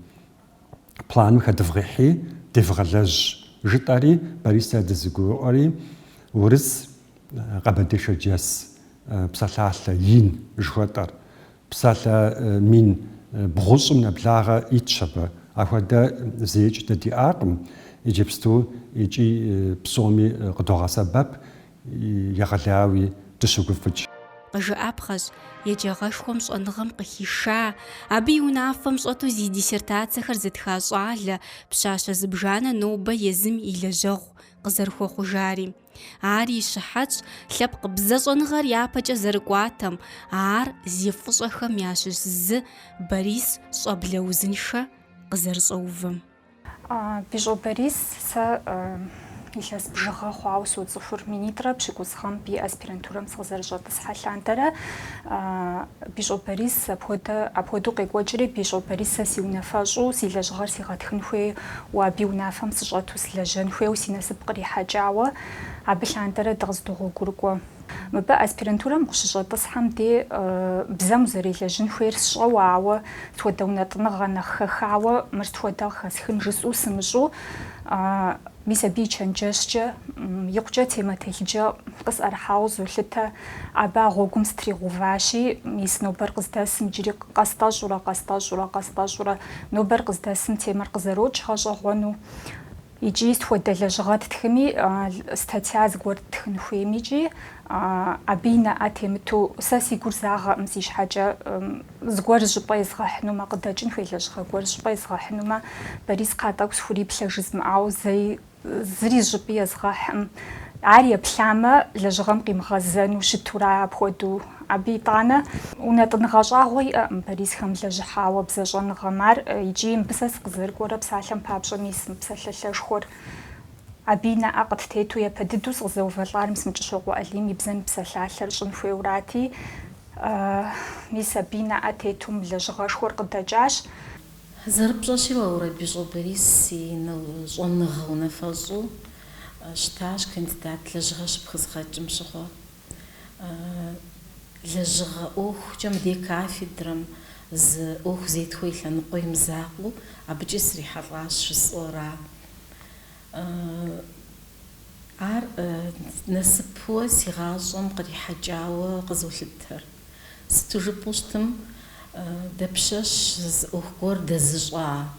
планым хэдывгъэхьи, девгъэлэжь жытӏэри, Борис сэрэ дызэгурыӏуэри, урыс къэбэрдей-шэрджэс псалъалъэ ин жыхуэтӏэр Псалъэ мин бгъущӏым нэблагъэ итщ абы. Апхуэдэ зэикӏ дэ диӏакъым иджыпсту икӏи псоми къыдогъэсэбэп, егъэлеяуи дыщогуфӏыкӏ.
Къыжыӏапхъэщ, еджагъэшхуэм щӏэныгъэм къыхиша, абы и унафэм щӏэту зи диссертацэхэр зытха щӏалэ, пщащэ зыбжанэ нобэ езым и лэжьэгъу къызэрыхуэхъужари. Ар и щыхьэтщ лъэпкъ бзэщӏэныгъэр япэкӏэ зэрыкӏуатэм, ар зи фӏыщӏэхэм ящыщ зы Борис щӏэблэ узыншэ къызэрыщӏэувэм.
Бищӏо Борис сэ илъэс бжыгъэ хъуауэ соцӏыхур. Минитӏрэ пщыкӏуз гъэм би аспирантурэм сыкъызэрыщӏэтӏысхьэ лъандэрэ Бищӏо Борис апхуэдэ апхуэдэу къекӏуэкӏри, Бищӏо Борис сэ си унафэщӏу си лэжьыгъэр сигъэтхын хуейуэ, абы и унафэм сыщӏэту сылэжьэн хуейуэ си насып кърихьэкӏауэ, абы лъандэрэ дыкъыздогъуэгурыкӏуэ. Мыбы аспирантурэм укъыщыщӏэтӏысхьэм де бзэм узэрелэжьын хуейр сщӏэуэ, ауэ сыт хуэдэ унэтӏыныгъэ нэхъ хэхауэ мыр сыт хуэдэ къыхэсхын жысӏэу сымыщӏэу, Мис абы и чэнджэщкӏэ икъукӏэ темэ телъыджэ къысӏэрыхьауэ къызолъытэ. Абы а гъуэгум сытригъэуващи, мис нобэр къыздэсым иджыри къэстӏэщӏурэ, къэстӏэщӏурэ, къэстӏэщӏурэ, нобэр къыздэсым темэр къызэрокӏ гъэщӏэгъуэну. Икӏи сыт хуэдэ лэжьыгъэ ттхыми, статья зыгуэр ттхын хуеймикӏи, абы и нэӏэ темыту сэ си гур загъэкъым си щхьэкӏэ. Зыгуэр зыщӏыпӏэ езгъэхьынумэ, къыдэкӏын хуей лэжьыгъэ гуэр зыщӏыпӏэ езгъэхьынумэ, Борис кхъа тӏэкӏу схуриплъэ жызмыӏауэ зэи зыри зыщӏыпӏи езгъэхьым. Ар еплъамэ, лэжьыгъэм къимыгъэзэну щытура апхуэдэу. Абы итӏанэ унэтӏыныгъэ щӏагъуэ иӏэкъым Борис хэмылэжьыхьауэ бзэщӏэныгъэм. Ар икӏи мыбы сэ сыкъызэрыкӏуэрэ псалъэм папщӏэ мис мы псалъалъэшхуэр. Абы и нэӏэ къыттету япэ дыдэу сыкъызэувэлӏар мис мы Кӏыщокъуэ Алим и бзэм и псалъалъэр щӏын хуейуэрати, Мис абы и нэӏэ тету мы лэжьыгъэшхуэр къыдэкӏащ.
Зэрыпщӏэщи, Лаурэ Бищӏо Борис си щӏэныгъэ унафэщӏу щытащ кандидат лэжьыгъэ щыпхызгъэкӏым щыгъуэ. Лэжьыгъэ ӏуэхукӏэ мыдей кафедрэм зы ӏуэху зетхуэ и лъэныкъуэ и мызакъуэу абыкӏи срихьэлӏащ жысӏэу ара. Ар насыпуэ си гъащӏэм кърихьэкӏауэ къызолъытэр. Сыту жыпӏэу щытым, дапщэщ зы ӏуэху гуэр дэзыщӏа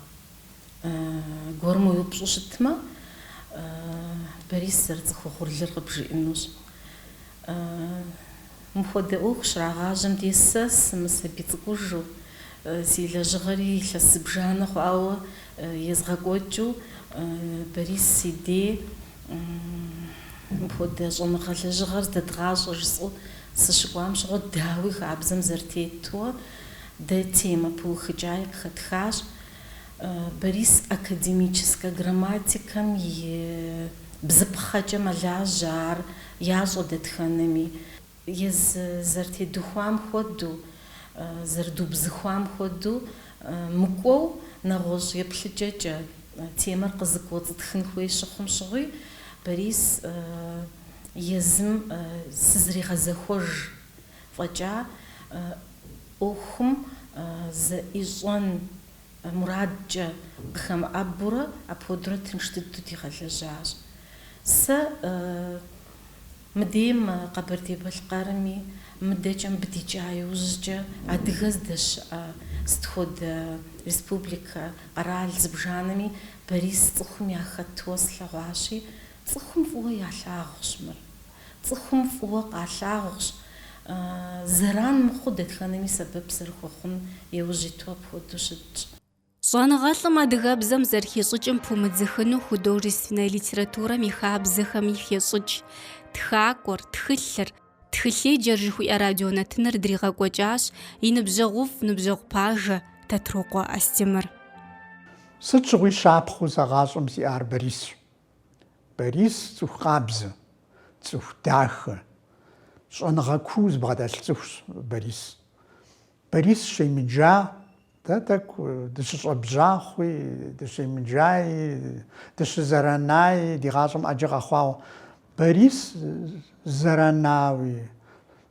гуэрым уеупщӏу щытмэ, Борис зэрыцӏыху угъурлыр къыбжиӏэнущ. Мыпхуэдэ ӏуэху щрагъажьэм де сэ сымысабий цӏыкӏужу, си лэжьыгъэри илъэс зыбжанэ хъуауэ езгъэкӏуэкӏыу Борис си дей мыпхуэдэ щӏэныгъэ лэжьыгъэр здэдгъащӏэ жысӏэу сыщыкӏуам щыгъуэ, дауи хабзэм зэрытетуэ, дэ темэ пыухыкӏаи къыхэтхащ. Борис академическэ грамматикэм и бзыпхъэкӏэ мэлажьэ, ар ящӏэ дэтхэнэми. Езы зэрытедухуам хуэдэу, зэрыдубзыхуам хуэдэу мыкӏуэу, нэгъуэщӏ еплъыкӏэкӏэ темэр къызыкӏуэцӏытхын хуей щыхъум щыгъуи, Борис езым сызригъэзэхуэж фӏэкӏа ӏуэхум зэӏищӏэн мурадкӏэ къыхэмыӏэбурэ апхуэдэурэ тынш дыдэу дигъэлэжьащ. Сэ мыдейм Къэбэрдей-Балъкъэрми, мыдэкӏэ мыбы дикӏа иужькӏэ адыгэ здэщыӏэ сыт хуэдэ республикэ, къэрал зыбжанэми Борис цӏыхум яхэтуэ слъэгъуащи, цӏыхум фӏыуэ ялъагъущ мыр. Цӏыхум фӏыуэ къалъагъущ. Зэран мыхъуу дэтхэнэми сэбэп зэрыхуэхъун яужь иту апхуэдэу щытщ.
Щӏэныгъэлӏым адыгэбзэм зэрыхищӏыкӏым пумыдзыхыну художественнэ литературэм и хабзэхэми хещӏыкӏ. Тхакӏуэр, тхылъыр, тхылъеджэр жыхуиӏэ радионэтыныр дригъэкӏуэкӏащ и ныбжьэгъуфӏ, ныбжьэгъу пажэ Тэтрокъуэ Астемыр.
Сыт щыгъуи щапхъэу сэ гъащӏэм сиӏар Борисщ. Борис цӏыху къабзэ, цӏыху дахэ, щӏэныгъэ куу зыбгъэдэлъ цӏыхущ Борис. Борис щемыджа, дэ тӏэкӏу дыщыщӏэбжьахъуи, дыщемыджаи, дыщызэранаи, ди гъащӏэм ӏэджэ къэхъуауэ. Борис зэранауи,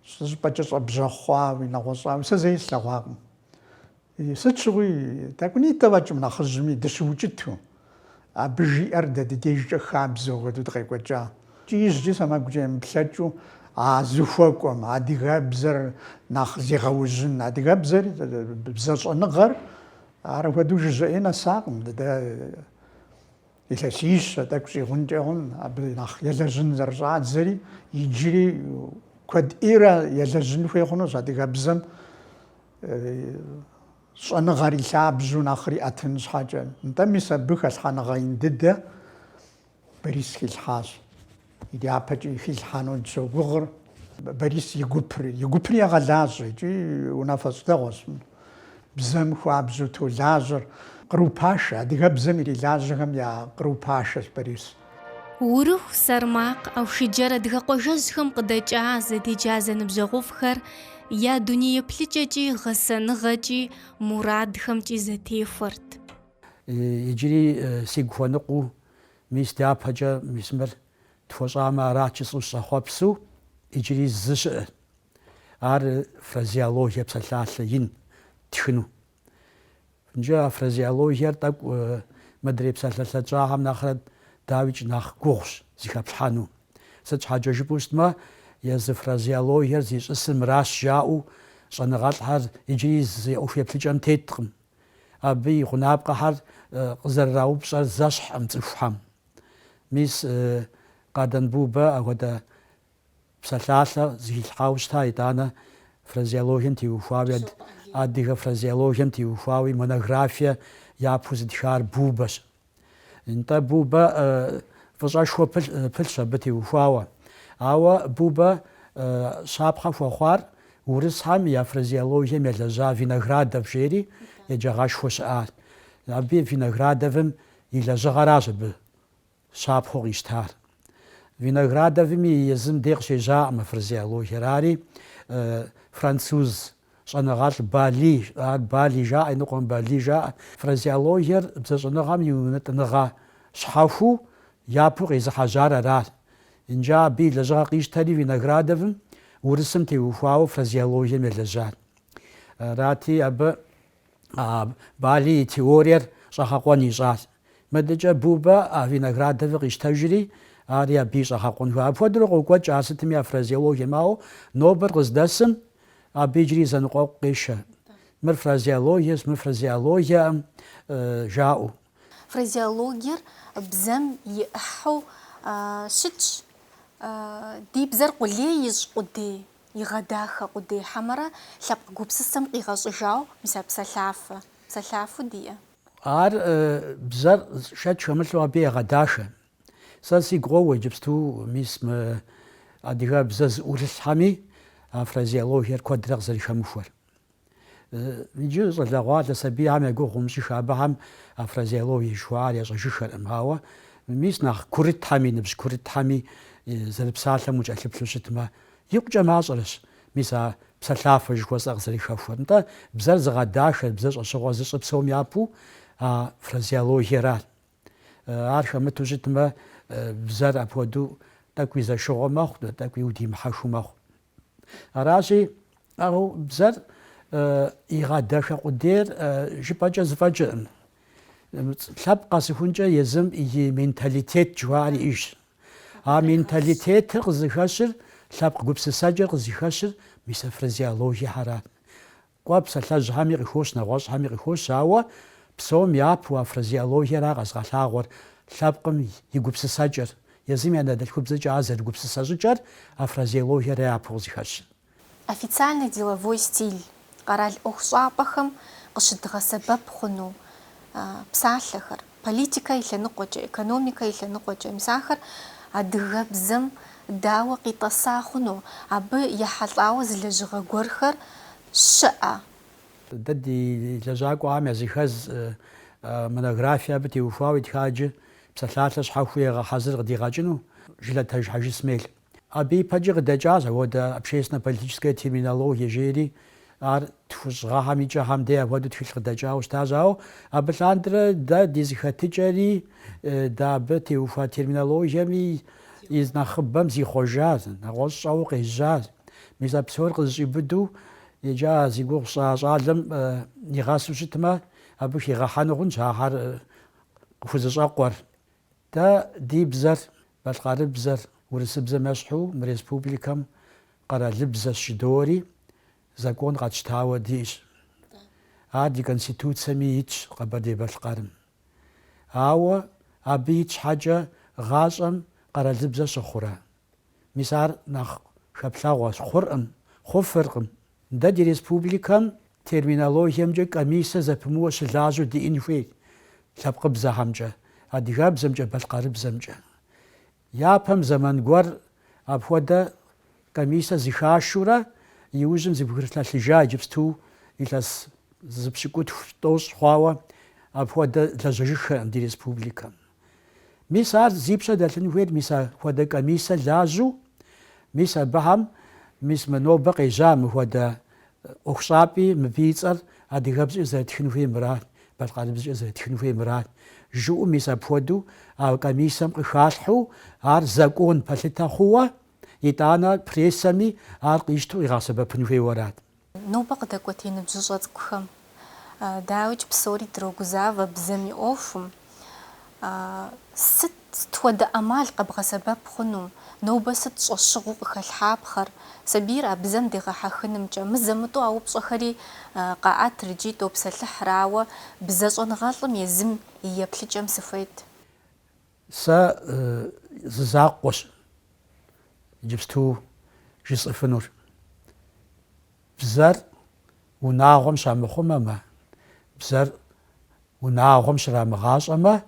зыщӏыпӏэкӏэ щӏэбжьэхъуауи, нэгъуэщӏауи сэ зэи слъэгъуакъым. Сыт щыгъуи тӏэкӏунитӏэ фӏэкӏ мынэхъыжьми дыщыукӏыту, абы жиӏэр дэ ди дежкӏэ хабзэу хуэдэу дыкъекӏуэкӏа. Икӏи ижькӏи сэмэгукӏэ емыплъэкӏыу а зыхуэкӏуэм адыгэбзэр нэхъ зегъэужьын, адыгэбзэр, бзэ щӏэныгъэр ар апхуэдэу жыжьэ ӏей нэсакъым. Дэ илъэсищэ тӏэкӏу щӏигъункӏэ хъун абы нэхъ елэжьын зэрыщӏадзэри, иджыри куэд ӏейрэ елэжьын хуей хъунущ адыгэбзэм Щӏэныгъэр и лъабжьэу нэхъри ӏэтын щхьэкӏэ. Нтӏэ, мис абы хэлъхьэныгъэ ин дыдэ Борис хилъхьащ. Дяпэкӏи хилъхьэну дыщогугъыр. Борис и гупыр, и гупыр егъэлажьэ икӏи унафэщӏ дэгъуэщ. Бзэм хуабжьу толажьэр. Къру пашэ, адыгэбзэм ирилажьэхэм я къру пашэщ Борис.
Урыху, Сэрмакъ, Аушыджэр адыгэ къуажэжьхэм къыдэкӏа, зэдеджа зэныбжьэгъуфӏхэр я дуней еплъыкӏэкӏи, гъэсэныгъэкӏи, мурадхэмкӏи зэтехуэрт.
Иджыри сигу хуэныкъуэу, мис дяпэкӏэ, мис мыр тхуэщӏамэ арат жысӏэу сыщӏэхъуэпсу, иджыри зы щыӏэ. Ар фразеологие псалъалъэ ин тхыну. Иджы а фразеологиер тӏэкӏу мыдрей псалъалъэ тщӏахэм нэхърэ дауикӏ нэхъ гугъущ зыхэплъхьэну. Сыт щхьэкӏэ жыпӏэу щытмэ, езы фразеологиер зищӏысыр мыращ жаӏэу щӏэныгъэлӏхэр иджыри зы ӏуэху еплъыкӏэм теткъым. Абы и гъунапкъэхэр къызэрыраупщӏэр зэщхькъым цӏыхухэм. Мис Къардэн Бубэ апхуэдэ Псалъалъэ зыхилъхьауэ щыта итӏанэ фразеологием теухуауи, адыгэ фразеологием теухуауи монографие япэу зытхар Бубэщ. Нтӏэ, Бубэ фӏыщӏэшхуэ пылъщ абы теухуауэ. Ауэ Бубэ щапхъэ хуэхъуар урысхэм я фразеологием елэжьа Виноградов жери еджагъэшхуэ щыӏар. Абы Виноградовым и лэжьыгъэращ абы щапхъэу къищтар. Виноградовыми езым дей къыщежьакъым а фразеологиер. Ари француз щӏэныгъэлӏ Бали, ар Бали жаӏэ, иныкъуэм Бали жаӏэ. Фразеологиер бзэщӏэныгъэм и унэтӏыныгъэ щхьэхуэу япэу къезыхьэжьар аращ. Иджы абы и лэжьыгъэ къищтэри Виноградовым урысым теухуауэ фразеологием елэжьар. Арати, абы Бали и теориер щӏэгъэкъуэн ищӏащ. Мыдэкӏэ Бубэ а Виноградовыр къищтэжри, ари абы и щӏэгъэкъуэн хуей. Апхуэдэурэ къокӏуэкӏ ар сытми а фразеологием, ауэ нобэр къыздэсым абы иджыри зэныкъуэкъу къешэ. Мыр фразеологиещ, мыр фразеологиекъым, жаӏэу.
Фразеологиер бзэм и ӏыхьэу щытщ. Ди бзэр къулей ищӏ къудей, игъэдахэ къудей хьэмэрэ лъэпкъ гупсысэм къигъэщӏыжауэ мис а псалъафэ, псалъафэу диӏэ.
Ар бзэр шэч хэмылъу абы егъэдахэ. Сэ сигу къоуэ иджыпсту мис мы адыгэбзэ зыӏурылъхэми а фразеологиер куэдрэ къызэрыхэмыхуэр. Иджы щӏалэгъуалэ сабийхэм я гугъу умыщӏыххэ, абыхэм а фразеологие жыхуаӏэр ящӏэжыххэркъым, ауэ мис нэхъ курытхэми, ныбжь курытхэми зэрыпсалъэм укӏэлъыплъу щытмэ, икъукӏэ мащӏэрэщ мис а псалъафэ жыхуэсӏэр къызэрыхэхуэр. Нтӏэ, бзэр зыгъэдахэр, бзэр щӏэщыгъуэ зыщӏыр псом япэу а фразеологиеращ. Ар хэмыту щытмэ, бзэр апхуэдэу тӏэкӏуи зэшыгъуэ мэхъу, тӏэкӏуи удимыхьэхыу мэхъу. Аращи, ауэ бзэр игъэдэхэ къудейр жыпӏэкӏэ зэфӏэкӏыркъым. Лъэпкъ къэсыхункӏэ езым и менталитет жыхуаӏэр иӏэжщ. А менталитетыр къызыхэщыр, лъэпкъ гупсысэкӏэр къызыхэщыр мис а фразеологиехэрат. Кӏуэ, псалъэжьхэми къыхощ, нэгъуэщӏхэми къыхощ, ауэ псом япэу а фразеологиера къэзыгъэлъагъуэр лъэпкъым и гупсысэкӏэр, езым и анэдэлъхубзэкӏэ ар зэрыгупсысэ щӏыкӏэр а фразеологиера япэу къызыхэщыр.
Официальный деловой стиль, къэрал ӏуэхущӏапӏэхэм къыщыдгъэсэбэп хъуну псалъэхэр, политикэ и лъэныкъуэкӏэ, экономикэ и лъэныкъуэкӏэ, мис ахэр адыгэбзэм дауэ къитӏэса хъуну, абы ехьэлӏауэ зы лэжьыгъэ гуэрхэр щыӏэ?
Дэ ди лэжьакӏуэхэм языхэз монографие абы теухуауэ итха иджы псалъалъэ щхьэхуэу егъэхьэзыр къыдигъэкӏыну Жылэтэж Хьэжысмел. Абы ипэкӏи къыдэкӏащ апхуэдэ общественно-политическая терминология жери, ар тхущӏ гъэхэм и кӏэхэм дей апхуэдэу тхылъ къыдэкӏауэ щытащ. Ауэ абы лъандэрэ дэ ди зэхэтыкӏэри, дэ абы теухуа терминологиеми и нэхъыбэм зихъуэжащ, нэгъуэщӏ щӏэуэ къежьащ. Мис а псор къызэщӏиубыдэу иджы а зи гугъу сщӏа щӏалэм нигъэсу щытмэ, абы хигъэхьэну хъунщ ахэр къыхузэщӏэкъуэр. Дэ ди бзэр, балъкъэрыбзэр, урысыбзэм ещхьу мы республикэм къэралыбзэщ жыдоӏэри, закон къэтщтауэ диӏэщ. Ар ди Конституцэми итщ Къэбэрдей-Балъкъэрым. Ауэ абы ит щхьэкӏэ гъащӏэм къэралыбзэ щыхъурэ? Мис ар нэхъ хэплъэгъуэщ, хъуркъым, хъуфыркъым. Дэ ди республикэм терминологиемкӏэ комиссэ зэпымыууэ щылажьэу диӏэн хуейт лъэпкъыбзэхэмкӏэ, адыгэбзэмкӏэ, балъкъэрыбзэмкӏэ. Япэм зэман гуэр апхуэдэ комиссэ зыхашэурэ, иужьым зыбгрылъэлъыжа иджыпсту илъэс зы пщыкӏутху тӏощӏ хъуауэ апхуэдэ лэжьэжыххэкъым ди республикэм. Мис ар зи пщэ дэлъын хуейр мис апхуэдэ комиссэ лажьэу, мис абыхэм, мис мы нобэ къежьа мыхуэдэ ӏуэхущӏапӏи мыбы и цӏэр адыгэбзэкӏэ зэрытхын хуейр мырат, балъкъэрыбзэкӏэ зэрытхын хуейр мырат, жыӏэу мис апхуэдэу а комиссэм къыхалъхьэу ар закон пэлъытэ хъууэ, итӏанэ прессэми ар къищтэу къигъэсэбэпын хуейуэ арат.
Нобэ къыдэкӏуэтей ныбжьыщӏэ цӏыкӏухэм, дауикӏ, псори дрогузавэ бзэм и ӏуэхум. Сыт хуэдэ ӏэмал къэбгъэсэбэп хъуну? Нобэ сыт щӏэщыгъуэу къыхэлъхьапхъэр? Сабийр а бзэм дегъэхьэхынымкӏэ мызэ-мытӏэу а упщӏэхэри къаӏэтыр икӏи топсэлъыхьыр, ауэ бзэ щӏэныгъэлӏым езым и еплъыкӏэм сыхуейт.
Сэ зы закъуэщ иджыпсту жысӏэфынур. Бзэр унагъуэм щамыхъумэмэ, бзэр унагъуэм щрамыгъащӏэмэ,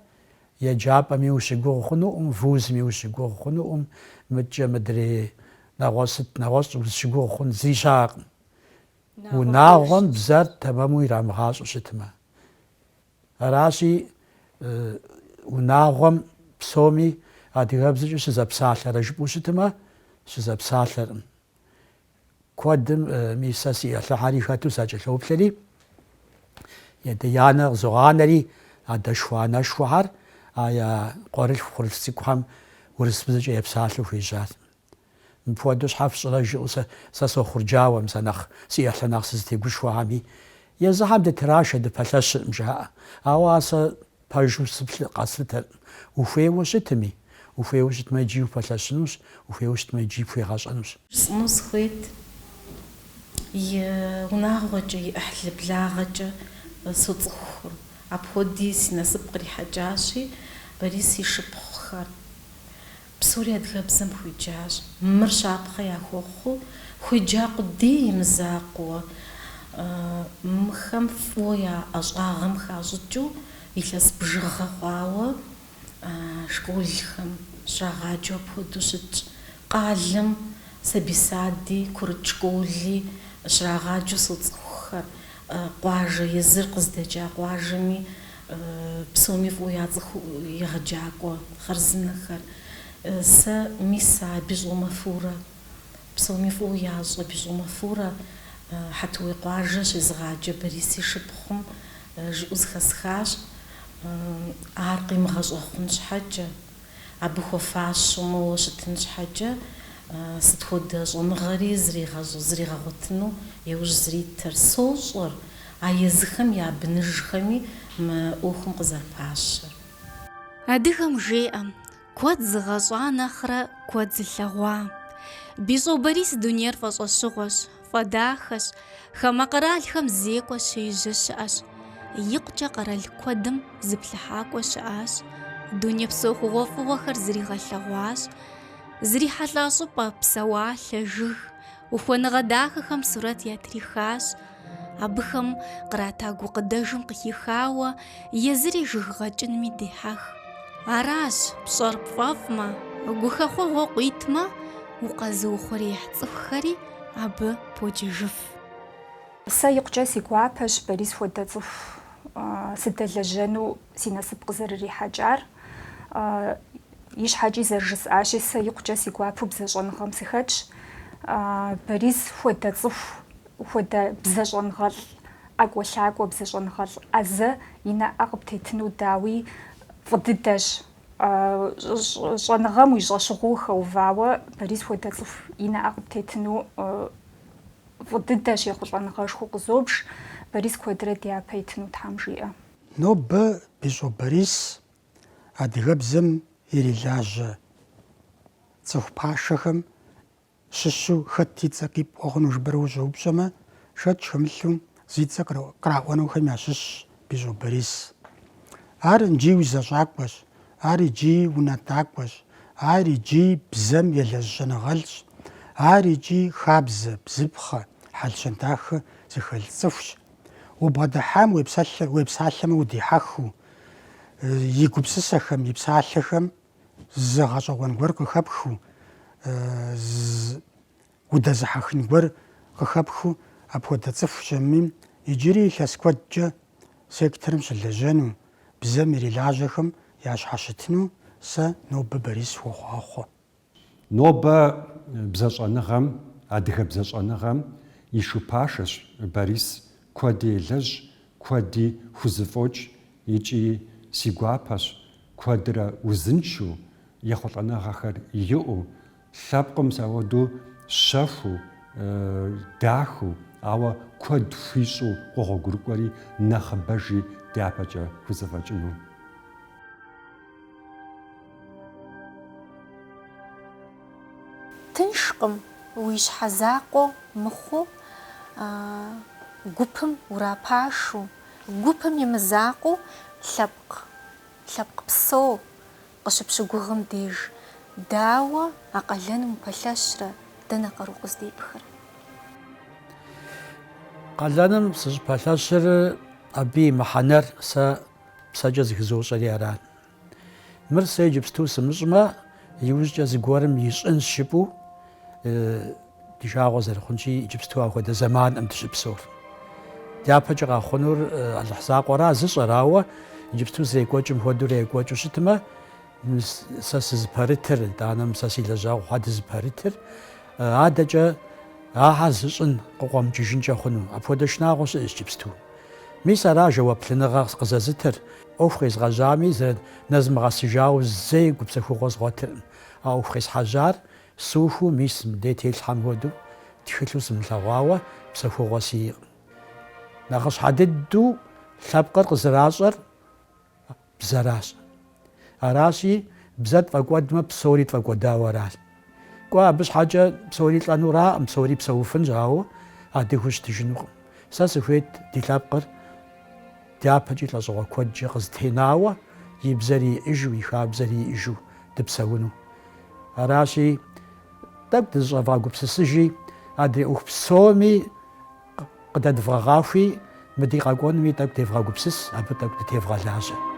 еджапӏэми ущыгугъ хъунукъым, вузми ущыгугъ хъунукъым, мыдкӏэ мыдрей нэгъуэщӏ сыт нэгъуэщӏ узыщыгугъ хъун зыри щыӏэкъым. Унагъуэм бзэр тэмэму ирамыгъащӏэу щытмэ. Аращи, унагъуэм псоми адыгэбзэкӏэ щызэпсалъэрэ жыпӏэу щытмэ, щызэпсалъэркъым. Куэдым мис сэ си ӏыхьлыхэри хэту сакӏэлъоплъри, адэ-анэ къызогъанэри, адэшхуэ-анэшхуэхэр а я къуэрылъху пхъурылъху цӏыкӏухэм урысыбзэкӏэ епсалъэу хуежьащ. Мыпхуэдэу щхьэ фщӏырэ жыӏэу сэ сэ сохъурджауэ, мис а нэхъ си ӏыхьлы нэхъ сызытегушхуэхэми, езыхэм дытрашэ, дыпэлъэщыркъым, жаӏэ. Ауэ ар сэ пэжу сыплъ къэслъытэркъым. Ухуейуэ щытми, ухуейуэ щытмэ иджыи упэлъэщынущ, ухуейуэ щытмэ иджыи пхуегъэщӏэнущ.
Жысӏэну сыхуейт, и унагъуэкӏэ, и ӏыхьлы благъэкӏэ соцӏыхур. Апхуэди си насып кърихьэкӏащи, Борис и шыпхъухэр. Псори адыгэбзэм хуеджащ. Мыр щапхъэ яхуэхъуу, хуеджа къудей и мызакъуэу, мыхэм фӏыуэ я ӏэщӏагъэм хащӏыкӏыу илъэс бжыгъэ хъуауэ школхэм щрагъаджэу апхуэдэу щытщ. Къалэм сабий сади, курыт школи щрагъаджэу соцӏыхухэр. Къуажэ езыр къыздэкӏа къуажэми псоми фӏыуэ яцӏыху егъэджакӏуэ хъарзынэхэр. Сэ мис а Бищӏо Мафурэ, псоми фӏыуэ ящӏэ Бищӏо Мафурэ, Хьэтуей къуажэ щезыгъаджэ Борис и шыпхъум жиӏэу зэхэсхащ, ар къимыгъэщӏэхъун щхьэкӏэ. Абы хуэфащэу моуэ щытын щхьэкӏэ, сыт хуэдэ щӏэныгъэри зригъэгъуэтыну яужь зритыр. Сощӏэр, а езыхэм я быныжхэми мы ӏуэхум къызэрыпащэр.
Адыгэм жеӏэ, куэд зыгъэщӏа нэхърэ куэд зылъэгъуа. Бищӏо Борис дунейр фӏэщӏэщыгъуэщ, фӏэдахэщ, хамэ къэралхэм зекӏуэ щежьэ щыӏэщ. Икъукӏэ къэрал куэдым зыплъыхьакӏуэ щыӏащ, дунейпсо хъугъуэфӏыгъуэхэр зригъэлъэгъуащ, зрихьэлӏа щӏыпӏэ, псэуалъэ, жыг. Ухуэныгъэ дахэхэм сурэт ятрихащ, абыхэм кърата гукъыдэжым къыхихауэ езыри жыг гъэкӏынми дехьэх. Аращ, пщӏэр пфӏэфӏмэ, гухэхъуэгъуэ къуитмэ, укъэзыухъуреихь цӏыхухэри абы поджэжыф.
Сэ икъукӏэ си гуапэщ Борис хуэдэ цӏыху сыдэлэжьэну си насып къызэрырихьэкӏар. Ищхьэкӏи зэрыжысӏащи, сэ икъукӏэ си гуапэу бзэщӏэныгъэм сыхэтщ. Борис хуэдэ цӏыху, хуэдэ бзэщӏэныгъэлӏ ӏэкӏуэлъакӏуэ, бзэщӏэныгъэлӏ ӏэзэ и нэӏэ къыптетыну дауи фӏы дыдэщ. Щӏэныгъэм уи щӏэщыгъуэу ухэувауэ Борис хуэдэ цӏыху и нэӏэ къыптетыну фӏы дыдэщ, ехъулӏэныгъэшхуэу къызобж. Борис куэдрэ дяпэ итыну Тхьэм жиӏэ.
Нобэ Бищӏо Борис адыгэбзэм ирилажьэ цӏыху пашэхэм щыщу хэт и цӏэ къипӏуэ хъуну жыпӏэрэ ущӏэупщӏэмэ, шэч хэмылъу зи цӏэ къраӏуэнухэм ящыщщ Бищӏо Борис. Ар иджи узэщӏакӏуэщ, ар иджи унэтӏакӏуэщ, ар иджи бзэм елэжь щӏэныгъэлӏщ, ар икӏи хабзэ, бзыпхъэ, хьэл-щэн дахэ зыхэлъ цӏыхущ. Убгъэдыхьам уепсалъэмэ удихьэхыу, и гупсысэхэм, и псалъэхэм зы гъэщӏэгъуэн гуэр къыхэпхыу, удэзыхьэхын гуэр къыхэпхыу апхуэдэ цӏыхущ абыми, иджыри илъэс куэдкӏэ секторым щылэжьэну, бзэм ирилажьэхэм ящхьэщытыну сэ нобэ Борис сыхуохъуахъуэ.
Нобэ бзэщӏэныгъэм, адыгэ бзэщӏэныгъэм и шупашэщ Борис, куэди елэжь, куэди хузэфӏокӏ икӏи си гуапэщ куэдрэ узыншэу, ехъулӏэныгъэхэр иӏэу, лъэпкъым мис ауэдэу щэхуу, дахэу, ауэ куэд хуищӏу къогъуэгурыкӏуэри нэхъыбэжи дяпэкӏэ хузэфӏэкӏыну.
Тыншкъым уи щхьэ закъуэ мыхъуу гупым урапашу, гупым и мызакъуэу лъэпкъ, лъэпкъ псо къыщыпщыгугъым деж, дауэ а къалэным упэлъэщрэ, дэнэ къару къыздипхыр?
Къалэным сыщӏыпэлъэщыр абы и мыхьэнэр сэ псэкӏэ зыхызощӏэри ара. Мыр сэ иджыпсту сымыщӏмэ, иужькӏэ зыгуэрым ищӏынщ жыпӏэу, ди жагъуэ зэрыхъунщи, иджыпсту апхуэдэ зэманкъым дыщыпсэур. Дяпэкӏэ къэхъунур Алыхь закъуэра зыщӏэр, ауэ иджыпсту зэрекӏуэкӏым хуэдэурэ екӏуэкӏыу щытмэ, сэ сызыпэрытыр, итӏанэ сэ си лэжьэгъухэр дызыпэрытыр, адэкӏэ ахэр зыщӏын къыкъуэмыкӏыжынкӏэ хъуну. Апхуэдэ шынагъуэ щыӏэщ иджыпсту. Мис ара жэуаплыныгъэ къызэзытыр, ӏуэху къезгъэжьами, зэрынэзмыгъэсыжауэ зэи гупсэхугъуэ згъуэтыркъым. А ӏуэху къесхьэжьар сухыу мис мыдей телъхьэм хуэдэу тхылъу сымылъэгъуауэ псэхугъуэ сиӏэкъым. Нэхъыщхьэ дыдэу лъэпкъыр къызэращӏэр бзэращ. Аращи, бзэр тфӏэкӏуэдмэ, псори тфӏэкӏуэдауэ аращ. Кӏуэ, абы щхьэкӏэ псори лӏэнуракъым, псори псэуфынщ, ауэ адыгэу щытыжынукъым. Сэ сыхуейт ди лъэпкъыр дяпэкӏи лӏэщӏыгъуэ куэдкӏэ къызэтенауэ, и бзэри иӏэжу, и хабзэри иӏэжу дыпсэуну. Аращи, тӏэкӏу дызыщӏэвгъэгупсысыжи, адрей ӏуэху псоми Къыдэдвгъэгъахуи, мы ди къэкӏуэнуми тӏэкӏу девгъэгупсыс, абы тӏэкӏу дытевгъэлажьэ.